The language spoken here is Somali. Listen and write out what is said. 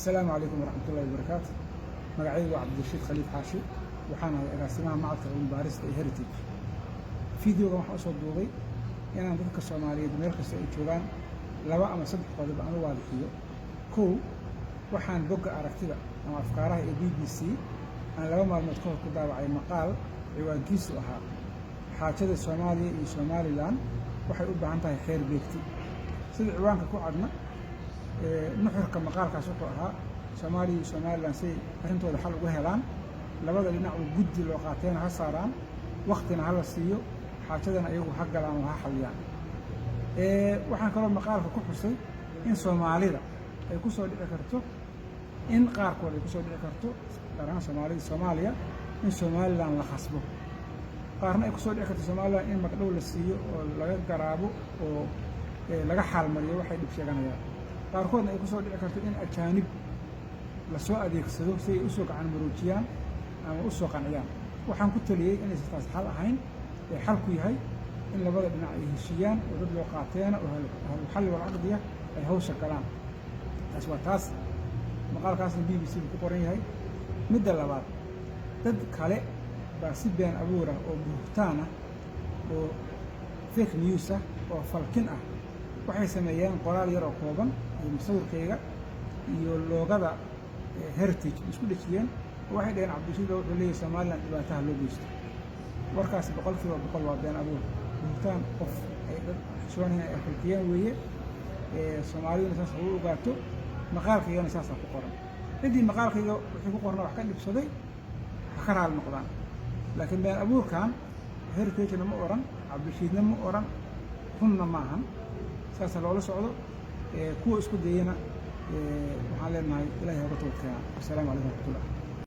Asalaamu calaykum waraxmatullahi wabarakaatu. Magacaygu waa Cabdirashiid Khaliif Xaashi. Waxaan ahay agaasimaha Macadka Cilmi Baarista ee Heritage. Videogan waxaan usoo duubay inaan dadka Soomaaliyeed meel kasta ay joogaan laba ama saddex qodob aan u waadixiyo. Kow, waxaan bogga aragtida ama afkaaraha ee BBC aan 2 maalmood ka hor ku daawacay maqaal ciwaankiisu ahaa "Xaajada Soomaaliya iyo Somaliland waxay u baahan tahay xeer beegti". Sida ciwaanka ku cadna, nuxurka maqaalkaas wuxuu ahaa Soomaaliya iyo Somaliland siay arrintooda xal uga helaan, labada dhinac oo guddi loo qaateena ha saaraan, waktina ha la siiyo, xaajadana iyagu ha galaan oo ha xalliyaan. Waxaan kaloo maqaalka ku xusay in Soomaalida ay ku soo dhici karto, in qaarkood ay kusoo dhici karto, gaar ahaan Soomaalida Soomaaliya, in Somaliland la khasbo, qaarna ay kusoo dhici karto Somaliland in magdhow la siiyo oo laga garaabo oo laga xaalmariyo waxay dhib sheeganayaan, qaarkoodna ay kusoo dhici karto in ajaanib lasoo adeegsado si ay usoo gacan maroojiyaan ama usoo qanciyaan. Waxaan ku taliyey inaysan taas xal ahayn ee xalku yahay in labada dhinac ay heshiiyaan oo dad loo qaateena oo ahlu xalli wal caqdiya ay hawsha galaan. Taas waa taas. Maqaalkaasna BBC buu ku qoran yahay. Midda labaad, dad kale baa si been abuur ah oo buhtaan ah oo fake news ah oo falkin ah waxay sameeyeen qoraal yar oo kooban iyo masawirkayga iyo logo-da Heritage isku dhejiyeen oo waxay dhaheen, "Cabdirashiid baa wuxuu leeyahay Somaliland dhibaataha loo geysto." Warkaasi 100% waa been abuur, buhtaan qof ay dad xishoonayaan ay falkiyeen weeye. Soomaaliduna saas ha u ogaato. Maqaalkaygana saasaa ku qoran. Ciddii maqaalkayga wixii ku qorna wax ka dhibsaday ha ka raali noqdaan, laakiin been abuurkan Heritagena ma oran, Cabdirashiidna ma oran, runna maahan. Saasa loola socdo. Kuwa isku dayana waxaan leenahay Ilahay hoga toobad keenaa. Wasalaamu calaykum waraxmatullah.